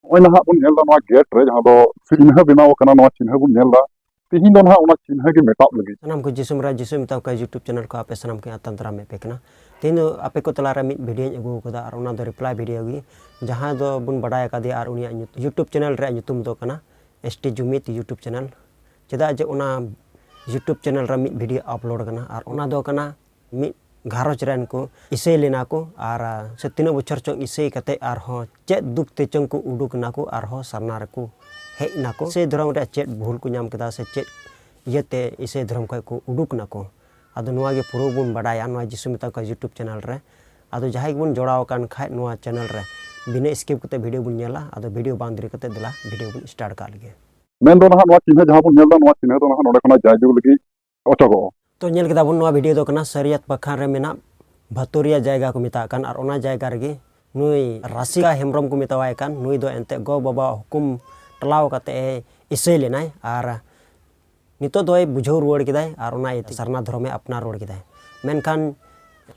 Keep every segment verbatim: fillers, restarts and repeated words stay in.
ᱱᱚᱜᱼᱚᱭ ᱱᱟᱦᱟᱜ ᱵᱚᱱ ᱧᱮᱞ ᱮᱫᱟ ᱱᱚᱣᱟ ᱜᱮᱴ ᱨᱮ ᱡᱟᱦᱟᱸ ᱫᱚ ᱪᱤᱱᱦᱟᱹ ᱵᱮᱱᱟᱣ ᱟᱠᱟᱱᱟ, ᱱᱚᱣᱟ ᱪᱤᱱᱦᱟᱹ ᱵᱚᱱ ᱧᱮᱞ ᱮᱫᱟ᱾ ᱛᱤᱦᱤᱧ ᱫᱚ ᱱᱟᱦᱟᱜ ᱚᱱᱟ ᱪᱤᱱᱦᱟᱹ ᱜᱮ ᱢᱮᱴᱟᱜ ᱞᱟᱹᱜᱤᱫ᱾ ᱥᱟᱱᱟᱢ ᱠᱚ ᱡᱤᱥᱩ ᱢᱟᱨᱟ ᱡᱤᱥᱩ ᱢᱮᱛᱟᱣ ᱠᱚᱣᱟ YouTube ᱪᱮᱱᱮᱞ ᱠᱚ ᱟᱯᱮ ᱥᱟᱱᱟᱢ ᱠᱚ ᱟᱛᱟᱝ ᱫᱟᱨᱟᱢᱮᱫ ᱯᱮ ᱠᱟᱱᱟ᱾ ᱛᱮᱦᱮᱧ ᱫᱚ ᱟᱯᱮ ᱠᱚ ᱛᱟᱞᱟᱨᱮ ᱢᱤᱫ ᱵᱷᱤᱰᱤᱭᱳᱧ ᱟᱹᱜᱩ ᱟᱠᱟᱫᱟ ᱟᱨ ᱚᱱᱟ ᱫᱚ ᱨᱤᱯᱞᱟᱭ ᱵᱷᱤᱰᱤᱭᱳ ᱜᱮ, ᱡᱟᱦᱟᱸ ᱫᱚ ᱵᱚᱱ ᱵᱟᱰᱟᱭ ᱟᱠᱟᱫᱮᱭᱟ ᱟᱨ ᱩᱱᱤᱭᱟᱜ ᱧᱩᱛ- YouTube ᱪᱮᱱᱮᱞ ᱨᱮᱭᱟᱜ ᱧᱩᱛᱩᱢ ᱫᱚ ᱠᱟᱱᱟ ᱮᱥ ᱴᱤ ᱡᱩᱢᱤᱛ YouTube ᱪᱮᱱᱮᱞ᱾ ᱪᱮᱫᱟᱜ ᱡᱮ ᱚᱱᱟ YouTube ᱪᱮᱱᱮᱞ ᱨᱮ ᱢᱤᱫ ᱵᱷᱤᱰᱤᱭᱳ ᱟᱯᱞᱳᱰ ᱠᱟᱱᱟ ᱟᱨ ᱚᱱᱟ ᱫᱚ ᱠᱟᱱᱟ ᱢᱤᱫ ᱜᱷᱟᱨᱚᱸᱡᱽ ᱨᱮᱱ ᱠᱚ ᱤᱥᱟᱹᱭ ᱞᱮᱱᱟ ᱠᱚ ᱟᱨ, ᱟ, ᱥᱮ ᱛᱤᱱᱟᱹᱜ ᱵᱚᱪᱷᱚᱨ ᱪᱚᱝ ᱤᱥᱟᱹᱭ ᱠᱟᱛᱮ ᱟᱨᱦᱚᱸ ᱪᱮᱫ ᱫᱩᱠ ᱛᱮ ᱪᱚᱝ ᱠᱚ ᱩᱰᱩᱠ ᱮᱱᱟ ᱠᱚ ᱟᱨᱦᱚᱸ ᱥᱟᱨᱱᱟ ᱨᱮᱠᱚ ᱦᱮᱡ ᱮᱱᱟ ᱠᱚ᱾ ᱤᱥᱟᱹᱭ ᱫᱷᱚᱨᱚᱢ ᱨᱮ ᱪᱮᱫ ᱵᱷᱩᱞ ᱠᱚ ᱧᱟᱢ ᱠᱮᱫᱟ ᱥᱮ ᱪᱮᱫ ᱤᱭᱟᱹᱛᱮ ᱤᱥᱟᱹᱭ ᱫᱷᱚᱨᱚᱢ ᱠᱷᱚᱱ ᱠᱚ ᱩᱰᱩᱠ ᱮᱱᱟ ᱠᱚ, ᱟᱫᱚ ᱱᱚᱣᱟ ᱜᱮ ᱯᱩᱨᱟᱹ ᱵᱚᱱ ᱵᱟᱰᱟᱭᱟ ᱱᱚᱣᱟ ᱡᱤᱥᱩ ᱢᱮᱛᱟ ᱠᱚᱣᱟ YouTube ᱪᱮᱱᱮᱞ ᱨᱮ᱾ ᱟᱫᱚ ᱡᱟᱦᱟᱸᱭ ᱜᱮᱵᱚᱱ ᱡᱚᱲᱟᱣ ᱟᱠᱟᱱ ᱠᱷᱟᱡ ᱱᱚᱣᱟ ᱪᱮᱱᱮᱞ ᱨᱮ ᱵᱤᱱᱟᱹ ᱥᱠᱤᱯ ᱠᱟᱛᱮ ᱵᱷᱤᱰᱤᱭᱳ ᱵᱚᱱ ᱧᱮᱞᱟ᱾ ᱟᱫᱚ ᱵᱷᱤᱰᱤᱭᱳ ᱵᱟᱝ ᱫᱮᱨᱤ ᱠᱟᱛᱮ ᱫᱮᱞᱟ ᱵᱷᱤᱰᱤᱭᱳ ᱵᱚᱱ ᱥᱴᱟᱨᱴ ᱠᱟᱜ ᱞᱮᱜᱮ᱾ ᱢᱮᱱᱫᱚ ᱱᱟᱦᱟᱜ ᱱᱚᱣᱟ ᱪᱤᱱᱦᱟᱹ ᱡᱟᱦᱟᱸ ᱵᱚᱱ ᱧᱮᱞ ᱮᱫᱟ, ᱱᱚᱣᱟ ᱪᱤᱱᱦᱟᱹ ᱫᱚ ᱱᱟᱦᱟᱜ ᱱᱚᱰᱮ ᱠᱷᱚᱱᱟᱜ ᱡᱟᱭᱡᱩᱜᱽ ᱞᱟᱹᱜᱤᱫ ᱚᱪᱚᱜᱚᱜᱼᱟ᱾ ᱛᱚ ᱧᱮᱞ ᱠᱮᱫᱟ ᱵᱚᱱ ᱱᱚᱣᱟ ᱵᱷᱤᱰᱤᱭᱳ ᱫᱚ ᱠᱟᱱᱟ ᱥᱟᱹᱨᱤᱭᱟᱛ ᱯᱟᱠᱷᱟᱱ ᱨᱮ ᱢᱮᱱᱟᱜ ᱵᱷᱟᱛᱩᱨᱤᱭᱟ ᱡᱟᱭᱜᱟ ᱠᱚ ᱢᱮᱛᱟᱜ ᱠᱟᱱ, ᱟᱨ ᱚᱱᱟ ᱡᱟᱭᱜᱟ ᱨᱮᱜᱮ ᱱᱩᱭ ᱨᱟᱥᱤᱠᱟ ᱦᱮᱢᱵᱨᱚᱢ ᱠᱚ ᱢᱮᱛᱟᱣᱟᱭ ᱠᱟᱱ, ᱱᱩᱭ ᱫᱚ ᱮᱱᱛᱮ ᱜᱚ ᱵᱟᱵᱟ ᱦᱩᱠᱩᱢ ᱴᱟᱞᱟᱣ ᱠᱟᱛᱮ ᱮ ᱤᱥᱟᱹᱭ ᱞᱮᱱᱟᱭ ᱟᱨ ᱱᱤᱛᱚᱜ ᱫᱚᱭ ᱵᱩᱡᱷᱟᱹᱣ ᱨᱩᱣᱟᱹᱲ ᱠᱮᱫᱟᱭ ᱟᱨ ᱚᱱᱟ ᱤᱭᱟᱹᱛᱮ ᱥᱟᱨᱱᱟ ᱫᱷᱚᱨᱚᱢᱮ ᱟᱯᱱᱟᱨ ᱨᱩᱣᱟᱹᱲ ᱠᱮᱫᱟᱭ᱾ ᱢᱮᱱᱠᱷᱟᱱ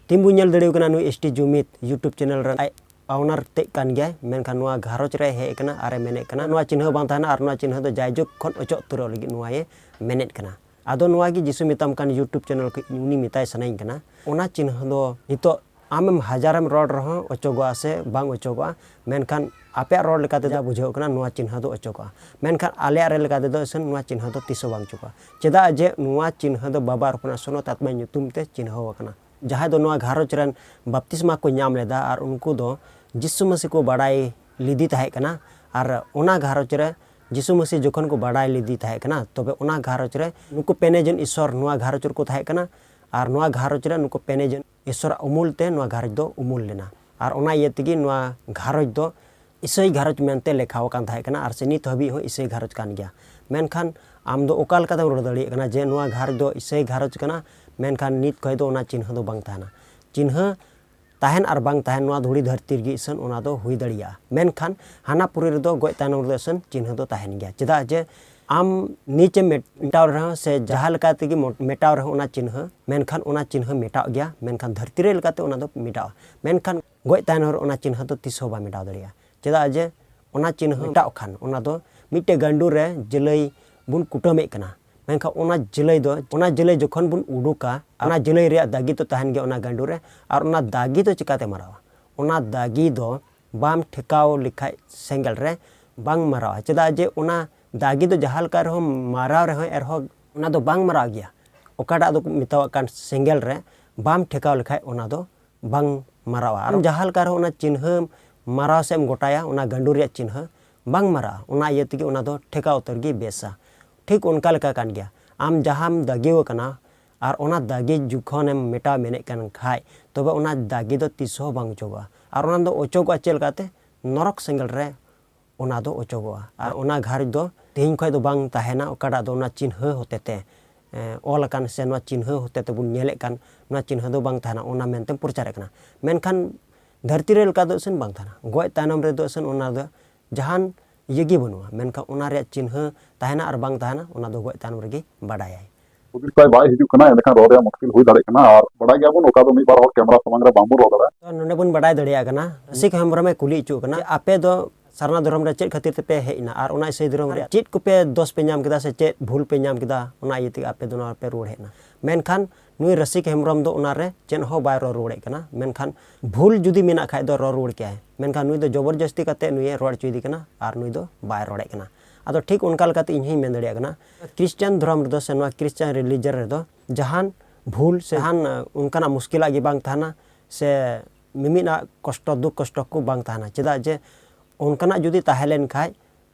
ᱛᱤᱱ ᱵᱚᱱ ᱧᱮᱞ ᱫᱟᱲᱮᱭᱟᱜ ᱠᱟᱱᱟ ᱱᱩᱭ ᱮᱥ ᱴᱤ ᱡᱩᱢᱤᱛ YouTube ᱪᱮᱱᱮᱞ ᱨᱮ ᱟᱡ ᱚᱣᱱᱟᱨ ᱛᱮᱫ ᱠᱟᱱ ᱜᱮᱭᱟᱭ, ᱢᱮᱱᱠᱷᱟᱱ ᱱᱚᱣᱟ ᱜᱷᱟᱨᱚᱸᱡᱽ ᱨᱮ ᱦᱮᱡ ᱟᱠᱟᱱᱟ ᱟᱨᱮ ᱢᱮᱱᱮᱫ ᱠᱟᱱᱟ ᱱᱚᱣᱟ ᱪᱤᱱᱦᱟᱹ ᱵᱟᱝ ᱛᱟᱦᱮᱱᱟ ᱟᱨ ᱱᱚᱣᱟ ᱪᱤᱱᱦᱟᱹ ᱫᱚ ᱡᱟᱭᱡᱩᱜᱽ ᱠᱷᱚᱱ ᱚᱪᱚᱜ ᱩᱛᱟᱹᱨᱚᱜ ᱞᱟᱹᱜᱤᱫ ᱱᱚᱣᱟᱭᱮ ᱢᱮᱱᱮᱫ ᱠᱟᱱᱟ᱾ ᱟᱫᱚ ᱱᱚᱣᱟ ᱜᱮ ᱡᱤᱥᱩ ᱢᱮᱛᱟᱢ ᱠᱟᱱ YouTube ᱪᱮᱱᱮᱞ ᱠᱷᱚᱱ ᱩᱱᱤ ᱢᱮᱛᱟᱭ ᱥᱟᱱᱟᱧ ᱠᱟᱱᱟ, ᱚᱱᱟ ᱪᱤᱱᱦᱟᱹ ᱫᱚ ᱱᱤᱛᱚᱜ ᱟᱢᱮᱢ ᱦᱟᱡᱟᱨᱮᱢ ᱨᱚᱲ ᱨᱮᱦᱚᱸ ᱚᱪᱚᱜᱚᱜᱼᱟ ᱥᱮ ᱵᱟᱝ ᱚᱪᱚᱜᱚᱜᱼᱟ, ᱢᱮᱱᱠᱷᱟᱱ ᱟᱯᱮᱭᱟᱜ ᱨᱚᱲ ᱞᱮᱠᱟ ᱛᱮᱫᱚ ᱵᱩᱡᱷᱟᱹᱜ ᱠᱟᱱᱟ ᱱᱚᱣᱟ ᱪᱤᱱᱦᱟᱹ ᱫᱚ ᱚᱪᱚᱜᱚᱜᱼᱟ, ᱢᱮᱱᱠᱷᱟᱱ ᱟᱞᱮᱭᱟᱜ ᱨᱮ ᱞᱮᱠᱟ ᱛᱮᱫᱚ ᱥᱮ ᱱᱚᱣᱟ ᱪᱤᱱᱦᱟᱹ ᱫᱚ ᱛᱤᱥ ᱦᱚᱸ ᱵᱟᱝ ᱚᱪᱚᱜᱚᱜᱼᱟ᱾ ᱪᱮᱫᱟᱜ ᱡᱮ ᱱᱚᱣᱟ ᱪᱤᱱᱦᱟᱹ ᱫᱚ ᱵᱟᱵᱟ ᱦᱚᱯᱚᱱᱟᱜ ᱥᱚᱱᱚᱛ ᱟᱛᱢᱟ ᱧᱩᱛᱩᱢ ᱛᱮ ᱪᱤᱱᱦᱟᱹᱣ ᱟᱠᱟᱱᱟ, ᱡᱟᱦᱟᱸᱭ ᱫᱚ ᱱᱚᱣᱟ ᱜᱷᱟᱨᱚᱸᱡᱽ ᱨᱮᱱ ᱵᱟᱯᱛᱤᱥᱢᱟ ᱠᱚ ᱧᱟᱢ ᱞᱮᱫᱟ ᱟᱨ ᱩᱱᱠᱩ ᱫᱚ ᱡᱤᱥᱩ ᱢᱟᱹᱥᱤ ᱠᱚ ᱵᱟᱲᱟᱭ ᱞᱮᱫᱮ ᱛᱟᱦᱮᱸ ᱠᱟᱱᱟ᱾ ᱟᱨ ᱚᱱᱟ ᱜᱷᱟᱨᱚᱸᱡᱽ ᱨᱮ ᱡᱤᱥᱩ ᱢᱟᱹᱥᱤ ᱡᱚᱠᱷᱚᱱ ᱠᱚ ᱵᱟᱲᱟᱭ ᱞᱮᱫᱮ ᱛᱟᱦᱮᱸ ᱠᱟᱱᱟ, ᱛᱚᱵᱮ ᱚᱱᱟ ᱜᱷᱟᱨᱚᱸᱡᱽ ᱨᱮ ᱱᱩᱠᱩ ᱯᱮᱱᱮ ᱡᱚᱱ ᱤᱥᱥᱚᱨ ᱱᱚᱣᱟ ᱜᱷᱟᱨᱚᱸᱡᱽ ᱨᱮᱠᱚ ᱛᱟᱦᱮᱸ ᱠᱟᱱᱟ᱾ ᱟᱨ ᱱᱚᱣᱟ ᱜᱷᱟᱨᱚᱸᱡᱽ ᱨᱮ ᱱᱩᱠᱩ ᱯᱮᱱᱮ ᱡᱚᱱ ᱤᱥᱥᱚᱨᱟᱜ ᱩᱢᱩᱞ ᱛᱮ ᱱᱚᱣᱟ ᱜᱷᱟᱨᱚᱸᱡᱽ ᱫᱚ ᱩᱢᱩᱞ ᱞᱮᱱᱟ᱾ ᱟᱨ ᱚᱱᱟ ᱤᱭᱟᱹ ᱛᱮᱜᱮ ᱱᱚᱣᱟ ᱜᱷᱟᱨᱚᱸᱡᱽ ᱫᱚ ᱤᱥᱟᱹᱭ ᱜᱷᱟᱨᱚᱸᱡᱽ ᱢᱮᱱᱛᱮ ᱞᱮᱠᱷᱟᱣ ᱟᱠᱟᱱ ᱛᱟᱦᱮᱸ ᱠᱟᱱᱟ, ᱟᱨ ᱥᱮ ᱱᱤᱛ ᱦᱟᱹᱵᱤᱡ ᱦᱚᱸ ᱤᱥᱟᱹᱭ ᱜᱷᱟᱨᱚᱸᱡᱽ ᱠᱟᱱ ᱜᱮᱭᱟ᱾ ᱢᱮᱱᱠᱷᱟᱱ ᱟᱢ ᱫᱚ ᱚᱠᱟ ᱞᱮᱠᱟᱛᱮᱢ ᱨᱚᱲ ᱫᱟᱲᱮᱭᱟᱜ ᱠᱟᱱᱟ ᱡᱮ ᱱᱚᱣᱟ ᱜᱷᱟᱨᱚᱸᱡᱽ ᱫᱚ ᱤᱥᱟᱹᱭ ᱜᱷᱟᱨᱚᱸᱡᱽ ᱠᱟᱱᱟ, ᱢᱮᱱᱠᱷᱟᱱ ᱱᱤᱛ ᱠᱷᱚᱱ ᱫᱚ ᱚᱱᱟ ᱪᱤᱱᱦᱟᱹ ᱫᱚ ᱵᱟᱝ ᱛᱟᱦᱮᱱᱟ? ᱪᱤᱱᱦᱟᱹ ᱛᱟᱦᱮᱱ ᱟᱨ ᱵᱟᱝ ᱛᱟᱦᱮᱱ, ᱱᱚᱣᱟ ᱫᱷᱩᱲᱤ ᱫᱷᱟᱹᱨᱛᱤ ᱨᱮᱜᱮ ᱤᱥᱟᱹᱱ ᱚᱱᱟ ᱫᱚ ᱦᱩᱭ ᱫᱟᱲᱮᱭᱟᱜᱼᱟ, ᱢᱮᱱᱠᱷᱟᱱ ᱦᱟᱱᱟ ᱯᱩᱨᱤ ᱨᱮᱫᱚ ᱜᱚᱡ ᱛᱟᱭᱱᱚᱢ ᱨᱮᱫᱚ ᱤᱥᱟᱹᱱ ᱪᱤᱱᱦᱟᱹ ᱫᱚ ᱛᱟᱦᱮᱱ ᱜᱮᱭᱟ᱾ ᱪᱮᱫᱟᱜ ᱡᱮ ᱟᱢ ᱱᱤᱪ ᱮᱢ ᱢᱮᱴᱟᱣ ᱨᱮᱦᱚᱸ ᱥᱮ ᱡᱟᱦᱟᱸ ᱞᱮᱠᱟ ᱛᱮᱜᱮ ᱢᱚ-, ᱢᱮᱴᱟᱣ ᱨᱮᱦᱚᱸ ᱚᱱᱟ ᱪᱤᱱᱦᱟᱹ, ᱢᱮᱱᱠᱷᱟᱱ ᱚᱱᱟ ᱪᱤᱱᱦᱟᱹ ᱢᱮᱴᱟᱜ ᱜᱮᱭᱟ, ᱢᱮᱱᱠᱷᱟᱱ ᱫᱷᱟᱹᱨᱛᱤ ᱨᱮ ᱞᱮᱠᱟᱛᱮ ᱚᱱᱟ ᱫᱚ ᱢᱮᱴᱟᱜᱼᱟ, ᱢᱮᱱᱠᱷᱟᱱ ᱜᱚᱡ ᱛᱟᱭᱱᱚᱢ ᱨᱮ ᱚᱱᱟ ᱪᱤᱱᱦᱟᱹ ᱫᱚ ᱛᱤᱥ ᱦᱚᱸ ᱵᱟᱭ ᱢᱮᱴᱟᱣ ᱫᱟᱲᱮᱭᱟᱜᱼᱟ᱾ ᱪᱮᱫᱟᱜ ᱡᱮ ᱚᱱᱟ ᱪᱤᱱᱦᱟᱹ ᱢᱮᱴᱟᱣ ᱠᱷᱟᱱ, ᱚᱱᱟ ᱫᱚ ᱢᱤᱫᱴᱮᱡ ᱜᱟᱸᱰᱳ ᱨᱮ ᱡᱟᱹᱞᱟᱹᱭ ᱵᱚᱱ ᱠᱩᱴᱟᱹᱢᱮᱫ ᱠᱟᱱᱟ᱾ ᱢᱮᱱᱠᱷᱟᱱ ᱚᱱᱟ ᱡᱟᱹᱞᱟᱹᱭ ᱫᱚ, ᱚᱱᱟ ᱡᱟᱹᱞᱟᱹᱭ ᱡᱚᱠᱷᱚᱱ ᱵᱚᱱ ᱩᱰᱩᱠᱟ, ᱚᱱᱟ ᱡᱟᱹᱞᱟᱹᱭ ᱨᱮᱭᱟᱜ ᱫᱟᱜᱤ ᱫᱚ ᱛᱟᱦᱮᱱ ᱜᱮᱭᱟ ᱚᱱᱟ ᱜᱟᱸᱰᱳ ᱨᱮ᱾ ᱟᱨ ᱚᱱᱟ ᱫᱟᱜᱤ ᱫᱚ ᱪᱤᱠᱟᱛᱮ ᱢᱟᱨᱟᱣᱟ? ᱚᱱᱟ ᱫᱟᱜᱤ ᱫᱚ ᱵᱟᱢ ᱴᱷᱮᱠᱟᱣ ᱞᱮᱠᱷᱟᱡ ᱥᱮᱸᱜᱮᱞ ᱨᱮ ᱵᱟᱝ ᱢᱟᱨᱟᱣᱟ᱾ ᱪᱮᱫᱟᱜ ᱡᱮ ᱚᱱᱟ ᱫᱟᱜᱤ ᱫᱚ ᱡᱟᱦᱟᱸ ᱞᱮᱠᱟ ᱨᱮᱦᱚᱸ ᱢᱟᱨᱟᱣ ᱨᱮᱦᱚᱸ, ᱮᱱᱨᱮᱦᱚᱸ ᱚᱱᱟ ᱫᱚ ᱵᱟᱝ ᱢᱟᱨᱟᱣ ᱜᱮᱭᱟ᱾ ᱚᱠᱟᱴᱟᱜ ᱫᱚᱠᱚ ᱢᱮᱛᱟᱣᱟᱜ ᱠᱟᱱ ᱥᱮᱸᱜᱮᱞ ᱨᱮ ᱵᱟᱢ ᱴᱷᱮᱠᱟᱣ ᱞᱮᱠᱷᱟᱡ ᱚᱱᱟ ᱫᱚ ᱵᱟᱝ ᱢᱟᱨᱟᱣᱟ᱾ ᱟᱨ ᱡᱟᱦᱟᱸ ᱞᱮᱠᱟ ᱨᱮᱦᱚᱸ ᱚᱱᱟ ᱪᱤᱱᱦᱟᱹ ᱢᱟᱨᱟᱣ ᱥᱮᱫ ᱮᱢ ᱜᱚᱴᱟᱭᱟ, ᱚᱱᱟ ᱜᱟᱸᱰᱳ ᱨᱮᱭᱟᱜ ᱪᱤᱱᱦᱟᱹ ᱵᱟᱝ ᱢᱟᱨᱟᱜᱼᱟ, ᱚᱱᱟ ᱤᱭᱟᱹ ᱛᱮᱜᱮ ᱚᱱᱟ ᱫᱚ ᱴᱷᱮᱠᱟᱣ ᱩᱛᱟᱹᱨ ᱜᱮ ᱵᱮᱥᱟ᱾ ᱴᱷᱤᱠ ᱚᱱᱠᱟ ᱞᱮᱠᱟ ᱠᱟᱱ ᱜᱮᱭᱟ, ᱟᱢ ᱡᱟᱦᱟᱸᱢ ᱫᱟᱜᱤᱣ ᱟᱠᱟᱱᱟ ᱟᱨ ᱚᱱᱟ ᱫᱟᱜᱤ ᱡᱚᱠᱷᱚᱱᱮᱢ ᱢᱮᱴᱟᱣ ᱢᱮᱱᱮᱫ ᱠᱟᱱ ᱠᱷᱟᱡ, ᱛᱚᱵᱮ ᱚᱱᱟ ᱫᱟᱜᱤ ᱫᱚ ᱛᱤᱥ ᱦᱚᱸ ᱵᱟᱝ ᱚᱪᱚᱜᱚᱜᱼᱟ᱾ ᱟᱨ ᱚᱱᱟ ᱫᱚ ᱚᱪᱚᱜᱚᱜᱼᱟ ᱪᱮᱫ ᱞᱮᱠᱟᱛᱮ? ᱱᱚᱨᱚᱠ ᱥᱮᱸᱜᱮᱞ ᱨᱮ ᱚᱱᱟ ᱫᱚ ᱚᱪᱚᱜᱚᱜᱼᱟ᱾ ᱟᱨ ᱚᱱᱟ ᱜᱷᱟᱨᱚᱸᱡᱽ ᱫᱚ ᱛᱮᱦᱮᱧ ᱠᱷᱚᱡ ᱫᱚ ᱵᱟᱝ ᱛᱟᱦᱮᱱᱟ, ᱚᱠᱟᱴᱟᱜ ᱫᱚ ᱚᱱᱟ ᱪᱤᱱᱦᱟᱹ ᱦᱚᱛᱮᱛᱮ, ᱮ, ᱚᱞ ᱟᱠᱟᱱ ᱥᱮ ᱱᱚᱣᱟ ᱪᱤᱱᱦᱟᱹ ᱦᱚᱛᱮᱛᱮ ᱵᱚᱱ ᱧᱮᱞᱮᱫ ᱠᱟᱱ, ᱱᱚᱣᱟ ᱪᱤᱱᱦᱟᱹ ᱫᱚ ᱵᱟᱝ ᱛᱟᱦᱮᱱᱟ, ᱚᱱᱟ ᱢᱮᱱᱛᱮᱢ ᱯᱨᱚᱪᱟᱨᱮᱫ ᱠᱟᱱᱟ᱾ ᱢᱮᱱᱠᱷᱟᱱ ᱫᱷᱟᱹᱨᱛᱤ ᱨᱮ ᱞᱮᱠᱟ ᱫᱚ ᱮᱥᱮᱱ ᱵᱟᱝ ᱛᱟᱦᱮᱱᱟ᱾ ᱜᱚᱡ ᱛᱟᱭᱱᱚᱢ ᱨᱮᱫᱚ ᱮᱥᱮᱱ ᱚᱱᱟ ᱫᱚ ᱡᱟᱦᱟᱱ ᱤᱭᱟᱹ ᱜᱮ ᱵᱟᱹᱱᱩᱜᱼᱟ᱾ ᱢᱮᱱᱠᱷᱟᱱ ᱚᱱᱟ ᱨᱮᱭᱟᱜ ᱪᱤᱱᱦᱟᱹ ᱛᱟᱦᱮᱱᱟ ᱟᱨ ᱵᱟᱝ ᱛᱟᱦᱮᱱᱟ, ᱚᱱᱟ ᱫᱚ ᱜᱚᱡ ᱛᱟᱭᱱᱚᱢ ᱨᱮᱜᱮ ᱵᱟᱰᱟᱭᱟᱭ᱾ ᱦᱩᱫᱤᱥ ᱛᱟᱭ ᱵᱟᱭ ᱦᱤᱡᱩᱜ ᱠᱟᱱᱟ, ᱮᱸᱰᱮᱠᱷᱟᱱ ᱨᱚᱲ ᱨᱮᱭᱟᱜ ᱢᱩᱥᱠᱤᱞ ᱦᱩᱭ ᱫᱟᱲᱮᱭᱟᱜ ᱠᱟᱱᱟ᱾ ᱟᱨ ᱵᱟᱰᱟᱭ ᱜᱮᱭᱟᱵᱚᱱ, ᱚᱠᱟ ᱫᱚ ᱢᱤᱫ ᱵᱟᱨ ᱦᱚᱲ ᱠᱮᱢᱮᱨᱟ ᱥᱟᱢᱟᱝ ᱨᱮ ᱵᱟᱝᱵᱚᱱ ᱨᱚᱲ ᱫᱟᱲᱮᱭᱟᱜᱼᱟ᱾ ᱛᱚ, ᱱᱚᱰᱮ ᱵᱚᱱ ᱵᱟᱰᱟᱭ ᱫᱟᱲᱮᱭᱟᱜ ᱠᱟᱱᱟ, ᱨᱟᱹᱥᱤᱠ ᱦᱮᱢᱵᱨᱚᱢᱮ ᱠᱩᱞᱤ ᱦᱚᱪᱚ ᱠᱟᱱᱟ, ᱟᱯᱮ ᱫᱚ ᱥᱟᱨᱱᱟ ᱫᱷᱚᱨᱚᱢ ᱨᱮ ᱪᱮᱫ ᱠᱷᱟᱹᱛᱤᱨ ᱛᱮᱯᱮ ᱦᱮᱡ ᱮᱱᱟ ᱟᱨ ᱚᱱᱟ ᱤᱥᱟᱹᱭ ᱫᱷᱚᱨᱚᱢ ᱨᱮ ᱪᱮᱫ ᱠᱚᱯᱮ ᱫᱚᱥ ᱯᱮ ᱧᱟᱢ ᱠᱮᱫᱟ ᱥᱮ ᱪᱮᱫ ᱵᱷᱩᱞ ᱯᱮ ᱧᱟᱢ ᱠᱮᱫᱟ, ᱚᱱᱟ ᱤᱭᱟᱹ ᱛᱮᱜᱮ ᱟᱯᱮ ᱫᱚ ᱱᱚᱣᱟ ᱯᱮ ᱨᱩᱣᱟᱹᱲ ᱦᱮᱡ ᱮᱱᱟ? ᱢᱮᱱᱠᱷᱟᱱ ᱱᱩᱭ ᱨᱟᱹᱥᱤᱠ ᱦᱮᱢᱵᱨᱚᱢ ᱫᱚ ᱚᱱᱟᱨᱮ ᱪᱮᱫ ᱦᱚᱸ ᱵᱟᱭ ᱨᱚᱲ ᱨᱩᱣᱟᱹᱲᱮᱫ ᱠᱟᱱᱟ᱾ ᱢᱮᱱᱠᱷᱟᱱ ᱵᱷᱩᱞ ᱡᱩᱫᱤ ᱢᱮᱱᱟᱜ ᱠᱷᱟᱡ ᱫᱚ ᱨᱚᱲ ᱨᱩᱣᱟᱹᱲ ᱠᱮᱭᱟᱭ, ᱢᱮᱱᱠᱷᱟᱱ ᱱᱩᱭ ᱫᱚ ᱡᱚᱵᱚᱨᱡᱚᱥᱛᱤ ᱠᱟᱛᱮ ᱱᱩᱭᱮ ᱨᱚᱲ ᱦᱚᱪᱚᱭᱮᱫᱮ ᱠᱟᱱᱟ ᱟᱨ ᱱᱩᱭ ᱫᱚ ᱵᱟᱭ ᱨᱚᱲᱮᱫ ᱠᱟᱱᱟ᱾ ᱟᱫᱚ ᱴᱷᱤᱠ ᱚᱱᱠᱟ ᱞᱮᱠᱟᱛᱮ ᱤᱧ ᱦᱚᱸᱧ ᱢᱮᱱ ᱫᱟᱲᱮᱭᱟᱜ ᱠᱟᱱᱟ, ᱠᱷᱨᱤᱥᱪᱟᱱ ᱫᱷᱚᱨᱚᱢ ᱨᱮᱫᱚ ᱥᱮ ᱱᱚᱣᱟ ᱠᱷᱨᱤᱥᱪᱟᱱ ᱨᱤᱞᱤᱡᱚᱱ ᱨᱮᱫᱚ ᱡᱟᱦᱟᱱ ᱵᱷᱩᱞ ᱥᱮ ᱡᱟᱦᱟᱱ, ᱟᱸ, ᱚᱱᱠᱟᱱᱟᱜ ᱢᱩᱥᱠᱤᱞᱟᱜ ᱜᱮ ᱵᱟᱝ ᱛᱟᱦᱮᱱᱟ ᱥᱮ ᱢᱤᱢᱤᱫ ᱟᱜ ᱠᱚᱥᱴᱚ, ᱫᱩᱠ ᱠᱚᱥᱴᱚ ᱠᱚ ᱵᱟᱝ ᱛᱟᱦᱮᱱᱟ᱾ ᱪᱮᱫᱟᱜ ᱡᱮ ᱚᱱᱠᱟᱱᱟᱜ ᱡᱩᱫᱤ ᱛᱟᱦᱮᱸ ᱞᱮᱱ ᱠᱷᱟᱡ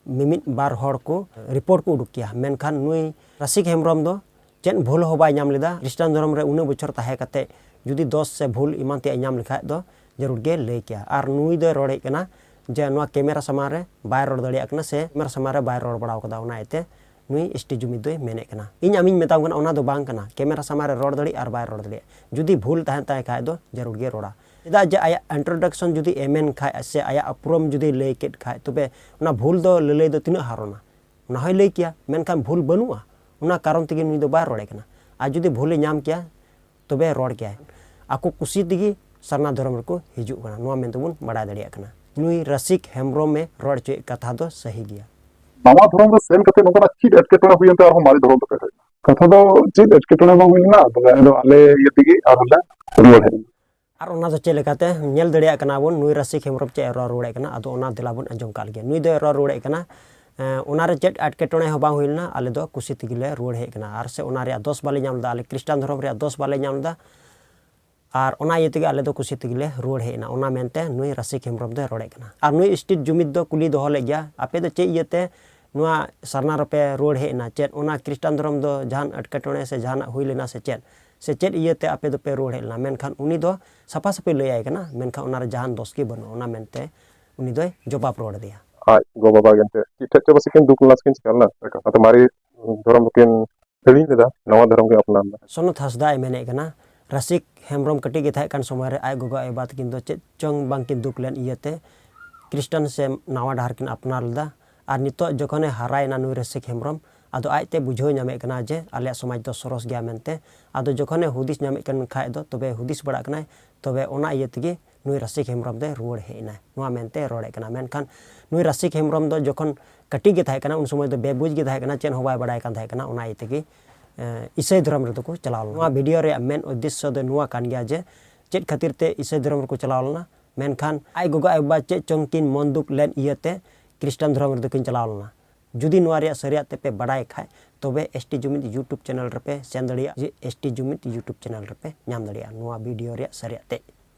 ᱢᱤᱢᱤᱫ ᱵᱟᱨ ᱦᱚᱲ ᱠᱚ ᱨᱤᱯᱳᱨᱴ ᱠᱚ ᱩᱰᱩᱠ ᱠᱮᱭᱟ᱾ ᱢᱮᱱᱠᱷᱟᱱ ᱱᱩᱭ ᱨᱟᱥᱤᱠ ᱦᱮᱢᱵᱨᱚᱢ ᱫᱚ ᱪᱮᱫ ᱵᱷᱩᱞ ᱦᱚᱸ ᱵᱟᱭ ᱧᱟᱢ ᱞᱮᱫᱟ᱾ ᱠᱷᱨᱤᱥᱴᱟᱱ ᱫᱷᱚᱨᱚᱢ ᱨᱮ ᱩᱱᱟᱹᱜ ᱵᱚᱪᱷᱚᱨ ᱛᱟᱦᱮᱸ ᱠᱟᱛᱮ ᱡᱩᱫᱤ ᱫᱚᱥ ᱥᱮ ᱵᱷᱩᱞ ᱮᱢᱟᱱ ᱛᱮᱭᱟᱜ ᱧᱟᱢ ᱞᱮᱠᱷᱟᱡ ᱫᱚ ᱡᱟᱹᱨᱩᱲ ᱜᱮ ᱞᱟᱹᱭ ᱠᱮᱭᱟ᱾ ᱟᱨ ᱱᱩᱭ ᱫᱚᱭ ᱨᱚᱲᱮᱫ ᱠᱟᱱᱟ ᱡᱮ ᱱᱚᱣᱟ ᱠᱮᱢᱮᱨᱟ ᱥᱟᱢᱟᱝ ᱨᱮ ᱵᱟᱭ ᱨᱚᱲ ᱫᱟᱲᱮᱭᱟᱜ ᱠᱟᱱᱟ ᱥᱮ ᱠᱮᱢᱮᱨᱟ ᱥᱟᱢᱟᱝ ᱨᱮ ᱵᱟᱭ ᱨᱚᱲ ᱵᱟᱲᱟᱣ ᱠᱟᱫᱟ, ᱚᱱᱟ ᱤᱭᱟᱹᱛᱮ ᱱᱩᱭ ᱮᱥᱴᱤ ᱡᱩᱢᱤᱫ ᱫᱚᱭ ᱢᱮᱱᱮᱫ ᱠᱟᱱᱟ᱾ ᱤᱧ ᱟᱢᱤᱧ ᱢᱮᱛᱟᱢ ᱠᱟᱱᱟ, ᱚᱱᱟ ᱫᱚ ᱵᱟᱝ ᱠᱟᱱᱟ᱾ ᱠᱮᱢᱮᱨᱟ ᱥᱟᱢᱟᱝ ᱨᱮ ᱨᱚᱲ ᱫᱟᱲᱮᱭᱟᱜ ᱟᱨ ᱵᱟᱭ ᱨᱚᱲ ᱫᱟᱲᱮᱭᱟᱜ, ᱡᱩᱫᱤ ᱵᱷᱩᱞ ᱛᱟᱦᱮᱱ ᱛᱟᱭ ᱠᱷᱟᱡ ᱫᱚ ᱡᱟᱹᱨᱩᱲ ᱜᱮ ᱨᱚᱲᱟ᱾ ᱪᱮᱫᱟᱜ ᱡᱮ ᱟᱭᱟᱜ ᱤᱱᱴᱨᱳᱰᱟᱠᱥᱚᱱ ᱡᱩᱫᱤ ᱮᱢᱮᱱ ᱠᱷᱟᱡ ᱥᱮ ᱟᱭᱟᱜ ᱩᱯᱨᱩᱢ ᱡᱩᱫᱤ ᱞᱟᱹᱭ ᱠᱮᱫ ᱠᱷᱟᱡ, ᱛᱚᱵᱮ ᱚᱱᱟ ᱵᱷᱩᱞ ᱫᱚ ᱞᱟᱹᱞᱟᱹᱭ ᱫᱚ ᱛᱤᱱᱟᱹᱜ ᱦᱟᱨᱚᱱᱟ? ᱚᱱᱟ ᱦᱚᱸᱭ ᱞᱟᱹᱭ ᱠᱮᱭᱟ, ᱢᱮᱱᱠᱷᱟᱱ ᱵᱷᱩᱞ ᱵᱟᱹᱱᱩᱜᱼᱟ, ᱚᱱᱟ ᱠᱟᱨᱚᱱ ᱛᱮᱜᱮ ᱱᱩᱭ ᱫᱚ ᱵᱟᱭ ᱨᱚᱲᱮ ᱠᱟᱱᱟ᱾ ᱟᱨ ᱡᱩᱫᱤ ᱵᱷᱩᱞᱮ ᱧᱟᱢ ᱠᱮᱭᱟ, ᱛᱚᱵᱮ ᱨᱚᱲ ᱠᱮᱭᱟᱭ᱾ ᱟᱠᱚ ᱠᱩᱥᱤ ᱛᱮᱜᱮ ᱥᱟᱨᱱᱟ ᱫᱷᱚᱨᱚᱢ ᱨᱮᱠᱚ ᱦᱤᱡᱩᱜ ᱠᱟᱱᱟ, ᱱᱚᱣᱟ ᱢᱮᱱᱛᱮᱵᱚᱱ ᱵᱟᱲᱟᱭ ᱫᱟᱲᱮᱭᱟᱜ ᱠᱟᱱᱟ᱾ ᱱᱩᱭ ᱨᱟᱥᱤᱠ ᱦᱮᱢᱵᱨᱚᱢ ᱮ ᱨᱚᱲ ᱦᱚᱪᱚᱭᱮᱫ ᱠᱟᱛᱷᱟ ᱫᱚ ᱥᱟᱹᱦᱤ ᱜᱮᱭᱟ᱾ ᱱᱟᱣᱟ ᱫᱷᱚᱨᱚᱢ ᱨᱮ ᱥᱮᱱ ᱠᱟᱛᱮ ᱱᱚᱝᱠᱟᱱᱟᱜ ᱪᱮᱫ ᱮᱴᱠᱮᱴᱚᱬᱮ ᱦᱩᱭᱮᱱ ᱛᱮ ᱟᱨᱦᱚᱸ ᱢᱟᱨᱮ ᱫᱷᱚᱨᱚᱢ ᱫᱚᱯᱮ ᱦᱮᱡ ᱮᱱᱟ? ᱠᱟᱛᱷᱟ ᱫᱚ ᱪᱮᱫ ᱮᱴᱠᱮᱴᱚᱬᱮ ᱵᱟᱝ ᱦᱩᱭ ᱞᱮᱱᱟ, ᱛᱚᱵᱮ ᱟᱫᱚ ᱟᱞᱮ ᱤᱭᱟᱹ ᱛᱮᱜᱮ ᱟᱨᱦᱚᱸ ᱞᱮ ᱨᱩᱣᱟᱹᱲ ᱦᱮᱡ ᱮᱱᱟ᱾ ᱟᱨ ᱚᱱᱟ ᱫᱚ ᱪᱮᱫ ᱞᱮᱠᱟᱛᱮ ᱧᱮᱞ ᱫᱟᱲᱮᱭᱟᱜ ᱠᱟᱱᱟ ᱵᱚᱱ, ᱱᱩᱭ ᱨᱟᱥᱤᱠ ᱦᱮᱢᱵᱨᱚᱢ ᱪᱮᱫ ᱮ ᱨᱚᱲ ᱨᱩᱣᱟᱹᱲᱮᱫ ᱠᱟᱱᱟ, ᱟᱫᱚ ᱚᱱᱟ ᱫᱮᱞᱟ ᱵᱚᱱ ᱟᱸᱡᱚᱢ ᱠᱟᱜ ᱞᱮᱜᱮ᱾ ᱱᱩᱭ ᱫᱚᱭ ᱨᱚᱲ ᱨᱩᱣᱟᱹᱲᱮᱫ ᱠᱟᱱᱟ, ᱮᱸ, ᱚᱱᱟᱨᱮ ᱪᱮᱫ ᱮᱴᱠᱮᱴᱚᱬᱮ ᱦᱚᱸ ᱵᱟᱝ ᱦᱩᱭ ᱞᱮᱱᱟ, ᱟᱞᱮ ᱫᱚ ᱠᱩᱥᱤ ᱛᱮᱜᱮ ᱞᱮ ᱨᱩᱣᱟᱹᱲ ᱦᱮᱡ ᱠᱟᱱᱟ᱾ ᱟᱨ ᱥᱮ ᱚᱱᱟ ᱨᱮᱭᱟᱜ ᱫᱳᱥ ᱵᱟᱞᱮ ᱧᱟᱢ ᱞᱮᱫᱟ, ᱟᱞᱮ ᱠᱷᱨᱤᱥᱴᱟᱱ ᱫᱷᱚᱨᱚᱢ ᱨᱮᱭᱟᱜ ᱫᱳᱥ ᱵᱟᱞᱮ ᱧᱟᱢ ᱞᱮᱫᱟ᱾ ᱟᱨ ᱚᱱᱟ ᱤᱭᱟᱹ ᱛᱮᱜᱮ ᱟᱞᱮ ᱫᱚ ᱠᱩᱥᱤ ᱛᱮᱜᱮ ᱞᱮ ᱨᱩᱣᱟᱹᱲ ᱦᱮᱡ ᱮᱱᱟ, ᱚᱱᱟ ᱢᱮᱱᱛᱮ ᱱᱩᱭ ᱨᱟᱥᱤᱠ ᱦᱮᱢᱵᱨᱚᱢ ᱫᱚᱭ ᱨᱚᱲᱮᱫ ᱠᱟᱱᱟ᱾ ᱟᱨ ᱱᱩᱭ ᱥᱴᱨᱤᱴ ᱡᱩᱢᱤᱫ ᱫᱚ ᱠᱩᱞᱤ ᱫᱚᱦᱚ ᱞᱮᱫ ᱜᱮᱭᱟ, ᱟᱯᱮ ᱫᱚ ᱪᱮᱫ ᱤᱭᱟᱹᱛᱮ ᱱᱚᱣᱟ ᱥᱟᱨᱱᱟ ᱨᱮᱯᱮ ᱨᱩᱣᱟᱹᱲ ᱦᱮᱡ ᱮᱱᱟ? ᱪᱮᱫ ᱚᱱᱟ ᱠᱷᱨᱤᱥᱴᱟᱱ ᱫᱷᱚᱨᱚᱢ ᱫᱚ ᱡᱟᱦᱟᱱ ᱮᱴᱠᱮᱴᱚᱬᱮ ᱥᱮ ᱡᱟᱦᱟᱱᱟᱜ ᱦᱩᱭ ᱞᱮᱱᱟ ᱥᱮ ᱪᱮᱫ? ᱥᱮ ᱪᱮᱫ ᱤᱭᱟᱹᱛᱮ ᱟᱯᱮ ᱫᱚᱯᱮ ᱨᱩᱣᱟᱹᱲ ᱦᱮᱡ ᱞᱮᱱᱟ? ᱢᱮᱱᱠᱷᱟᱱ ᱩᱱᱤ ᱫᱚ ᱥᱟᱯᱷᱟ ᱥᱟᱹᱯᱷᱤ ᱞᱟᱹᱭᱟᱭ ᱠᱟᱱᱟ, ᱢᱮᱱᱠᱷᱟᱱ ᱚᱱᱟᱨᱮ ᱡᱟᱦᱟᱱ ᱫᱳᱥ ᱜᱮ ᱵᱟᱹᱱᱩᱜᱼᱟ, ᱚᱱᱟ ᱢᱮᱱᱛᱮ ᱩᱱᱤ ᱫᱚᱭ ᱡᱚᱵᱟᱵ ᱨᱩᱣᱟᱹᱲ ᱟᱫᱮᱭᱟ᱾ ᱟᱡ ᱜᱚ ᱵᱟᱵᱟ ᱜᱮ ᱮᱱᱛᱮ ᱪᱮᱫ ᱴᱷᱮᱡ ᱪᱚ ᱯᱟᱥᱮ ᱠᱤᱱ ᱫᱩᱠ ᱞᱮᱱᱟ ᱥᱮ ᱠᱤᱱ ᱪᱤᱠᱟ ᱞᱮᱱᱟ, ᱚᱱᱟᱛᱮ ᱢᱟᱨᱮ ᱫᱷᱚᱨᱚᱢ ᱫᱚᱠᱤᱱ ᱦᱤᱲᱤᱧ ᱞᱮᱫᱟ, ᱱᱟᱣᱟ ᱫᱷᱚᱨᱚᱢ ᱠᱤᱱ ᱟᱯᱱᱟᱨ ᱞᱮᱫᱟ᱾ ᱥᱚᱱᱚᱛ ᱦᱟᱸᱥᱫᱟ ᱮ ᱢᱮᱱᱮᱫ ᱠᱟᱱᱟ, ᱨᱟᱥᱤᱠ ᱦᱮᱢᱵᱨᱚᱢ ᱠᱟᱹᱴᱤᱡ ᱜᱮ ᱛᱟᱦᱮᱸ ᱠᱟᱱ ᱥᱚᱢᱚᱭ ᱨᱮ ᱟᱡ ᱜᱚᱜᱚ ᱟᱡ ᱵᱟᱵᱟ ᱛᱟᱹᱠᱤᱱ ᱫᱚ ᱪᱮᱫ ᱪᱚᱝ ᱵᱟᱝᱠᱤᱱ ᱫᱩᱠ ᱞᱮᱱ ᱤᱭᱟᱹᱛᱮ ᱠᱷᱨᱤᱥᱴᱟᱱ ᱥᱮ ᱱᱟᱣᱟ ᱰᱟᱦᱟᱨ ᱠᱤᱱ ᱟᱯᱱᱟᱨ ᱞᱮᱫᱟ᱾ ᱟᱨ ᱱᱤᱛᱚᱜ ᱡᱚᱠᱷᱚᱱᱮ ᱦᱟᱨᱟᱭᱮᱱᱟ ᱱᱩᱭ ᱨᱟᱥᱤᱠ ᱦᱮᱢᱵᱨᱚᱢ, ᱟᱫᱚ ᱟᱡᱛᱮ ᱵᱩᱡᱷᱟᱹᱣ ᱧᱟᱢᱮᱫ ᱠᱟᱱᱟ ᱡᱮ ᱟᱞᱮᱭᱟᱜ ᱥᱚᱢᱟᱡᱽ ᱫᱚ ᱥᱚᱨᱚᱥ ᱜᱮᱭᱟ ᱢᱮᱱᱛᱮ᱾ ᱟᱫᱚ ᱡᱚᱠᱷᱚᱱᱮ ᱦᱩᱫᱤᱥ ᱧᱟᱢᱮᱫ ᱠᱟᱱ ᱠᱷᱟᱡ ᱫᱚ, ᱛᱚᱵᱮ ᱦᱩᱫᱤᱥ ᱵᱟᱲᱟᱜ ᱠᱟᱱᱟᱭ, ᱛᱚᱵᱮ ᱚᱱᱟ ᱤᱭᱟᱹ ᱛᱮᱜᱮ ᱱᱩᱭ ᱨᱟᱥᱤᱠ ᱦᱮᱢᱵᱨᱚᱢ ᱫᱚᱭ ᱨᱩᱣᱟᱹᱲ ᱦᱮᱡ ᱮᱱᱟ, ᱱᱚᱣᱟ ᱢᱮᱱᱛᱮ ᱨᱚᱲᱮᱫ ᱠᱟᱱᱟ᱾ ᱢᱮᱱᱠᱷᱟᱱ ᱱᱩᱭ ᱨᱟᱥᱤᱠ ᱦᱮᱢᱵᱨᱚᱢ ᱫᱚ ᱡᱚᱠᱷᱚᱱ ᱠᱟᱹᱴᱤᱡ ᱜᱮ ᱛᱟᱦᱮᱸ ᱠᱟᱱᱟ, ᱩᱱ ᱥᱚᱢᱚᱭ ᱫᱚ ᱵᱮᱵᱩᱡᱽ ᱜᱮ ᱛᱟᱦᱮᱸ ᱠᱟᱱᱟ, ᱪᱮᱫ ᱦᱚᱸ ᱵᱟᱭ ᱵᱟᱲᱟᱭ ᱠᱟᱱ ᱛᱟᱦᱮᱸ ᱠᱟᱱᱟ, ᱚᱱᱟ ᱤᱭᱟᱹ ᱛᱮᱜᱮ, ᱮ, ᱤᱥᱟᱹᱭ ᱫᱷᱚᱨᱚᱢ ᱨᱮᱫᱚ ᱠᱚ ᱪᱟᱞᱟᱣ ᱞᱮᱱᱟ᱾ ᱱᱚᱣᱟ ᱵᱷᱤᱰᱤᱭᱳ ᱨᱮᱭᱟᱜ ᱢᱮᱱ ᱩᱫᱽᱫᱮᱥᱥᱚ ᱫᱚ ᱱᱚᱣᱟ ᱠᱟᱱ ᱜᱮᱭᱟ ᱡᱮ ᱪᱮᱫ ᱠᱷᱟᱹᱛᱤᱨ ᱛᱮ ᱤᱥᱟᱹᱭ ᱫᱷᱚᱨᱚᱢ ᱨᱮᱠᱚ ᱪᱟᱞᱟᱣ ᱞᱮᱱᱟ, ᱢᱮᱱᱠᱷᱟᱱ ᱟᱡ ᱜᱚᱜᱚ ᱟᱡ ᱵᱟᱵᱟ ᱪᱮᱫ ᱪᱚᱝ ᱠᱤᱱ ᱢᱚᱱ ᱫᱩᱠ ᱞᱮᱱ ᱤᱭᱟᱹᱛᱮ ᱠᱷᱨᱤᱥᱴᱟᱱ ᱫᱷᱚᱨᱚᱢ ᱨᱮᱫᱚ ᱠᱤᱱ ᱪᱟᱞᱟᱣ ᱞᱮᱱᱟ᱾ ᱡᱩᱫᱤ ᱱᱚᱣᱟ ᱨᱮᱭᱟᱜ ᱥᱟᱹᱨᱤᱭᱟᱜ ᱛᱮᱯᱮ ᱵᱟᱲᱟᱭ ᱠᱷᱟᱡ, ᱛᱚᱵᱮ ᱮᱥ ᱴᱤ ᱡᱩᱢᱤᱫ YouTube ᱪᱮᱱᱮᱞ ᱨᱮᱯᱮ ᱥᱮᱱ ᱫᱟᱲᱮᱭᱟᱜᱼᱟ, ᱡᱮ ᱮᱥ ᱴᱤ ᱡᱩᱢᱤᱫ YouTube ᱪᱮᱱᱮᱞ ᱨᱮᱯᱮ ᱧᱟᱢ ᱫᱟᱲᱮᱭᱟᱜᱼᱟ ᱱᱚᱣᱟ ᱵᱷᱤᱰᱤᱭᱳ ᱨᱮᱭᱟᱜ ᱥᱟᱹᱨᱤᱭᱟᱜ ᱛᱮ᱾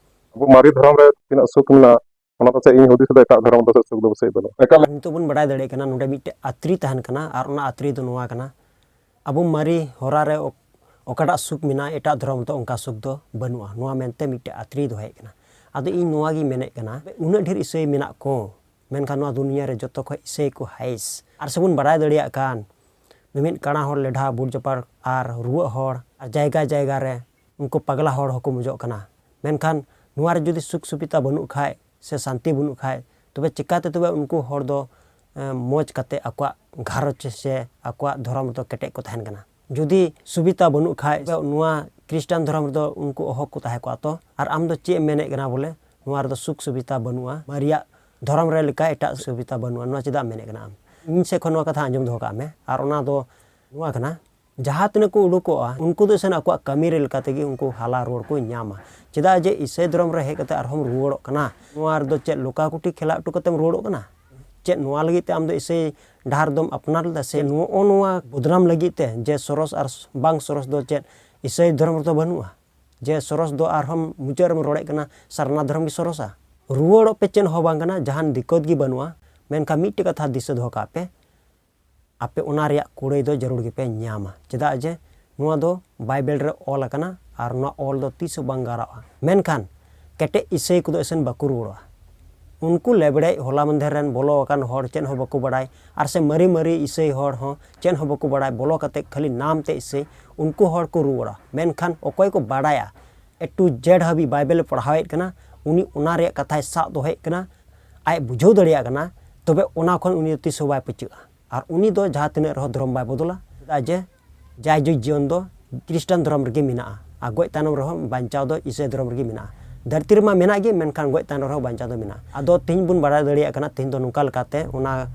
ᱟᱵᱚ ᱢᱟᱨᱮ ᱫᱷᱚᱨᱚᱢ ᱨᱮ ᱛᱤᱱᱟᱹᱜ ᱥᱩᱠ ᱢᱮᱱᱟᱜᱼᱟ, ᱚᱱᱟ ᱯᱟᱥᱮᱡ ᱤᱧ ᱦᱩᱫᱤᱥ ᱫᱚ ᱮᱴᱟᱜ ᱫᱷᱚᱨᱚᱢ ᱫᱚ ᱥᱩᱠ ᱫᱚ ᱯᱟᱥᱮᱡ ᱵᱟᱹᱱᱩᱜᱼᱟ᱾ ᱮᱠᱟᱞ᱾ ᱱᱤᱛᱚᱜ ᱵᱚᱱ ᱵᱟᱲᱟᱭ ᱫᱟᱲᱮᱭᱟᱜ ᱠᱟᱱᱟ, ᱱᱚᱰᱮ ᱢᱤᱫᱴᱮᱡ ᱟᱛᱨᱤ ᱛᱟᱦᱮᱱ ᱠᱟᱱᱟ, ᱟᱨ ᱚᱱᱟ ᱟᱛᱨᱤ ᱫᱚ ᱱᱚᱣᱟ ᱠᱟᱱᱟ, ᱟᱵᱚ ᱢᱟᱨᱮ ᱦᱚᱨᱟ ᱨᱮ ᱚᱠ-, ᱚᱠᱟᱴᱟᱜ ᱥᱩᱠ ᱢᱮᱱᱟᱜᱼᱟ, ᱮᱴᱟᱜ ᱫᱷᱚᱨᱚᱢ ᱨᱮᱫᱚ ᱚᱱᱠᱟ ᱥᱩᱠ ᱫᱚ ᱵᱟᱹᱱᱩᱜᱼᱟ, ᱱᱚᱣᱟ ᱢᱮᱱᱛᱮ ᱢᱤᱫᱴᱮᱡ ᱟᱛᱨᱤ ᱫᱚᱦᱚᱭᱮᱫ ᱠᱟᱱᱟ᱾ ᱟᱫᱚ ᱤᱧ ᱱᱚᱣᱟ ᱜᱤᱧ ᱢᱮᱱᱮᱫ ᱠᱟᱱᱟ, ᱩᱱᱟᱹᱜ ᱰᱷᱮᱨ ᱤᱥᱟᱹᱭ ᱢᱮᱱᱟᱜ ᱠᱚ, ᱢᱮᱱᱠᱷᱟᱱ ᱱᱚᱣᱟ ᱫᱩᱱᱤᱭᱟᱹ ᱨᱮ ᱡᱚᱛᱚ ᱠᱷᱚᱡ ᱤᱥᱟᱹᱭ ᱠᱚ ᱦᱟᱭᱮᱥ᱾ ᱟᱨ ᱥᱮᱵᱚᱱ ᱵᱟᱲᱟᱭ ᱫᱟᱲᱮᱭᱟᱜ ᱠᱟᱱ, ᱢᱤᱢᱤᱫ ᱠᱟᱬᱟ ᱦᱚᱲ ᱞᱮᱰᱷᱟ, ᱵᱩᱴ ᱡᱚᱯᱟᱲ ᱟᱨ ᱨᱩᱣᱟᱹᱜ ᱦᱚᱲ, ᱟᱨ ᱡᱟᱭᱜᱟ ᱡᱟᱭᱜᱟ ᱨᱮ ᱩᱱᱠᱩ ᱯᱟᱜᱽᱞᱟ ᱦᱚᱲ ᱦᱚᱸᱠᱚ ᱢᱚᱡᱚᱜ ᱠᱟᱱᱟ᱾ ᱢᱮᱱᱠᱷᱟᱱ ᱱᱚᱣᱟ ᱨᱮ ᱡᱩᱫᱤ ᱥᱩᱠ ᱥᱩᱵᱤᱫᱷᱟ ᱵᱟᱹᱱᱩᱜ ᱠᱷᱟᱡ ᱥᱮ ᱥᱟᱱᱛᱤ ᱵᱟᱹᱱᱩᱜ ᱠᱷᱟᱡ, ᱛᱚᱵᱮ ᱪᱤᱠᱟᱛᱮ ᱛᱚᱵᱮ ᱩᱱᱠᱩ ᱦᱚᱲ ᱫᱚ, ᱮ, ᱢᱚᱡᱽ ᱠᱟᱛᱮ ᱟᱠᱚᱣᱟᱜ ᱜᱷᱟᱨᱚᱸᱡᱽ ᱥᱮ ᱟᱠᱚᱣᱟᱜ ᱫᱷᱚᱨᱚᱢ ᱨᱮᱫᱚ ᱠᱮᱴᱮᱡ ᱠᱚ ᱛᱟᱦᱮᱱ ᱠᱟᱱᱟ? ᱡᱩᱫᱤ ᱥᱩᱵᱤᱫᱷᱟ ᱵᱟᱹᱱᱩᱜ ᱠᱷᱟᱡ, ᱱᱚᱣᱟ ᱠᱷᱨᱤᱥᱴᱟᱱ ᱫᱷᱚᱨᱚᱢ ᱨᱮᱫᱚ ᱩᱱᱠᱩ ᱚᱦᱚ ᱠᱚ ᱛᱟᱦᱮᱸ ᱠᱚᱜᱼᱟ᱾ ᱛᱚ, ᱟᱨ ᱟᱢ ᱫᱚ ᱪᱮᱫ ᱮᱢ ᱢᱮᱱᱮᱫ ᱠᱟᱱᱟ ᱵᱚᱞᱮ ᱱᱚᱣᱟ ᱨᱮᱫᱚ ᱥᱩᱠ ᱥᱩᱵᱤᱫᱷᱟ ᱵᱟᱹᱱᱩᱜᱼᱟ? ᱢᱟᱨᱮᱭᱟᱜ ᱫᱷᱚᱨᱚᱢ ᱨᱮ ᱞᱮᱠᱟ ᱮᱴᱟᱜ ᱥᱩᱵᱤᱫᱷᱟ ᱵᱟᱹᱱᱩᱜᱼᱟ, ᱱᱚᱣᱟ ᱪᱮᱫᱟᱜ ᱢᱮᱱᱮᱫ ᱠᱟᱱᱟ ᱟᱢ? ᱤᱧ ᱥᱮᱫ ᱠᱷᱚᱱ ᱱᱚᱣᱟ ᱠᱟᱛᱷᱟ ᱟᱸᱡᱚᱢ ᱫᱚᱦᱚ ᱠᱟᱜ ᱢᱮ᱾ ᱟᱨ ᱚᱱᱟ ᱫᱚ ᱱᱚᱣᱟ ᱠᱟᱱᱟ, ᱡᱟᱦᱟᱸ ᱛᱤᱱᱟᱹᱜ ᱠᱚ ᱩᱰᱩᱠᱚᱜᱼᱟ, ᱩᱱᱠᱩ ᱫᱚ ᱥᱮᱱ ᱟᱠᱚᱣᱟᱜ ᱠᱟᱹᱢᱤ ᱨᱮ ᱞᱮᱠᱟ ᱛᱮᱜᱮ ᱩᱱᱠᱩ ᱦᱟᱞᱟ ᱨᱩᱣᱟᱹᱲ ᱠᱚ ᱧᱟᱢᱟ᱾ ᱪᱮᱫᱟᱜ ᱡᱮ ᱤᱥᱟᱹᱭ ᱫᱷᱚᱨᱚᱢ ᱨᱮ ᱦᱮᱡ ᱠᱟᱛᱮ ᱟᱨᱦᱚᱸᱢ ᱨᱩᱣᱟᱹᱲᱚᱜ ᱠᱟᱱᱟ? ᱱᱚᱣᱟ ᱨᱮᱫᱚ ᱪᱮᱫ ᱞᱩᱠᱟᱠᱩᱴᱤ ᱠᱷᱮᱞᱟ ᱦᱚᱴᱚ ᱠᱟᱛᱮᱢ ᱨᱩᱣᱟᱹᱲᱚᱜ ᱠᱟᱱᱟ? ᱪᱮᱫ ᱱᱚᱣᱟ ᱞᱟᱹᱜᱤᱫ ᱛᱮ ᱟᱢ ᱫᱚ ᱤᱥᱟᱹᱭ ᱰᱟᱦᱟᱨ ᱫᱚᱢ ᱟᱯᱱᱟᱨ ᱞᱮᱫᱟ ᱥᱮ? ᱱᱚᱜᱼᱚ ᱱᱚᱣᱟ ᱵᱚᱫᱱᱟᱢ ᱞᱟᱹᱜᱤᱫ ᱛᱮ ᱡᱮ ᱥᱚᱨᱚᱥ ᱟᱨ ᱵᱟᱝ ᱥᱚᱨᱚᱥ ᱫᱚ ᱪᱮᱫ ᱤᱥᱟᱹᱭ ᱫᱷᱚᱨᱚᱢ ᱨᱮᱫᱚ ᱵᱟᱹᱱᱩᱜᱼᱟ? ᱡᱮ ᱥᱚᱨᱚᱥ ᱫᱚ ᱟᱨᱦᱚᱸ ᱢᱩᱪᱟᱹᱫ ᱨᱮᱢ ᱨᱚᱲᱮᱫ ᱠᱟᱱᱟ ᱥᱟᱨᱱᱟ ᱫᱷᱚᱨᱚᱢ ᱜᱮ ᱥᱚᱨᱚᱥᱟ? ᱨᱩᱣᱟᱹᱲᱚᱜ ᱯᱮ, ᱪᱮᱫ ᱦᱚᱸ ᱵᱟᱝ ᱠᱟᱱᱟ, ᱡᱟᱦᱟᱱ ᱫᱤᱠᱠᱚᱛ ᱜᱮ ᱵᱟᱹᱱᱩᱜᱼᱟ᱾ ᱢᱮᱱᱠᱷᱟᱱ ᱢᱤᱫᱴᱮᱡ ᱠᱟᱛᱷᱟ ᱫᱤᱥᱟᱹ ᱫᱚᱦᱚ ᱠᱟᱜ ᱯᱮ, ᱟᱯᱮ ᱚᱱᱟ ᱨᱮᱭᱟᱜ ᱠᱩᱲᱟᱹᱭ ᱫᱚ ᱡᱟᱹᱨᱩᱲ ᱜᱮᱯᱮ ᱧᱟᱢᱟ᱾ ᱪᱮᱫᱟᱜ ᱡᱮ ᱱᱚᱣᱟ ᱫᱚ ᱵᱟᱭᱵᱮᱞ ᱨᱮ ᱚᱞ ᱟᱠᱟᱱᱟ, ᱟᱨ ᱱᱚᱣᱟ ᱚᱞ ᱫᱚ ᱛᱤᱥ ᱦᱚᱸ ᱵᱟᱝ ᱜᱟᱨᱟᱜᱼᱟ᱾ ᱢᱮᱱᱠᱷᱟᱱ ᱠᱮᱴᱮᱡ ᱤᱥᱟᱹᱭ ᱠᱚᱫᱚ ᱮᱥᱮᱱ ᱵᱟᱠᱚ ᱨᱩᱣᱟᱹᱲᱚᱜᱼᱟ᱾ ᱩᱱᱠᱩ ᱞᱮᱵᱲᱮᱡ ᱦᱚᱞᱟ ᱢᱟᱫᱷᱮᱨ ᱨᱮᱱ ᱵᱚᱞᱚ ᱟᱠᱟᱱ ᱦᱚᱲ ᱪᱮᱫ ᱦᱚᱸ ᱵᱟᱠᱚ ᱵᱟᱲᱟᱭ, ᱟᱨ ᱥᱮ ᱢᱟᱨᱮ ᱢᱟᱨᱮ ᱤᱥᱟᱹᱭ ᱦᱚᱲ ᱦᱚᱸ ᱪᱮᱫ ᱦᱚᱸ ᱵᱟᱠᱚ ᱵᱟᱲᱟᱭ, ᱵᱚᱞᱚ ᱠᱟᱛᱮ ᱠᱷᱟᱹᱞᱤ ᱱᱟᱢ ᱛᱮ ᱤᱥᱟᱹᱭ, ᱩᱱᱠᱩ ᱦᱚᱲ ᱠᱚ ᱨᱩᱣᱟᱹᱲᱟ᱾ ᱢᱮᱱᱠᱷᱟᱱ ᱚᱠᱚᱭ ᱠᱚ ᱵᱟᱲᱟᱭᱟ, ᱮ ᱴᱩ ᱡᱮᱰ ᱦᱟᱹᱵᱤᱡ ᱵᱟᱭᱵᱮᱞᱮ ᱯᱟᱲᱦᱟᱣᱮᱫ ᱠᱟᱱᱟ, ᱩᱱᱤ ᱚᱱᱟ ᱨᱮᱭᱟᱜ ᱠᱟᱛᱷᱟᱭ ᱥᱟᱵ ᱫᱚᱦᱚᱭᱮᱫ ᱠᱟᱱᱟ, ᱟᱡ ᱵᱩᱡᱷᱟᱹᱣ ᱫᱟᱲᱮᱭᱟᱜ ᱠᱟᱱᱟ, ᱛᱚᱵᱮ ᱚᱱᱟ ᱠᱷᱚᱱ ᱩᱱᱤ ᱫᱚ ᱛᱤᱥ ᱦᱚᱸ ᱵᱟᱭ ᱯᱟᱹᱪᱟᱹᱜᱼᱟ᱾ ᱟᱨ ᱩᱱᱤ ᱫᱚ ᱡᱟᱦᱟᱸ ᱛᱤᱱᱟᱹᱜ ᱨᱮᱦᱚᱸ ᱫᱷᱚᱨᱚᱢ ᱵᱟᱭ ᱵᱚᱫᱚᱞᱟ, ᱪᱮᱫᱟᱜ ᱡᱮ ᱡᱟᱭᱡᱩᱜᱽ ᱡᱤᱭᱚᱱ ᱫᱚ ᱠᱷᱨᱤᱥᱴᱟᱱ ᱫᱷᱚᱨᱚᱢ ᱨᱮᱜᱮ ᱢᱮᱱᱟᱜᱼᱟ, ᱟᱨ ᱜᱚᱡ ᱛᱟᱭᱱᱚᱢ ᱨᱮᱦᱚᱸ ᱵᱟᱧᱪᱟᱣ ᱫᱚ ᱤᱥᱟᱹᱭ ᱫᱷᱚᱨᱚᱢ ᱨᱮᱜᱮ ᱢᱮᱱᱟᱜᱼᱟ᱾ ᱫᱷᱟᱹᱨᱛᱤ ᱨᱮᱢᱟ ᱢᱮᱱᱟᱜ ᱜᱮ, ᱢᱮᱱᱠᱷᱟᱱ ᱜᱚᱡ ᱛᱟᱭᱱᱚᱢ ᱨᱮᱦᱚᱸ ᱵᱟᱧᱪᱟᱣ ᱫᱚ ᱢᱮᱱᱟᱜᱼᱟ᱾ ᱟᱫᱚ ᱛᱮᱦᱮᱧ ᱵᱚᱱ ᱵᱟᱲᱟᱭ ᱫᱟᱲᱮᱭᱟᱜ ᱠᱟᱱᱟ, ᱛᱮᱦᱮᱧ ᱫᱚ ᱱᱚᱝᱠᱟ ᱞᱮᱠᱟᱛᱮ ᱚᱱᱟ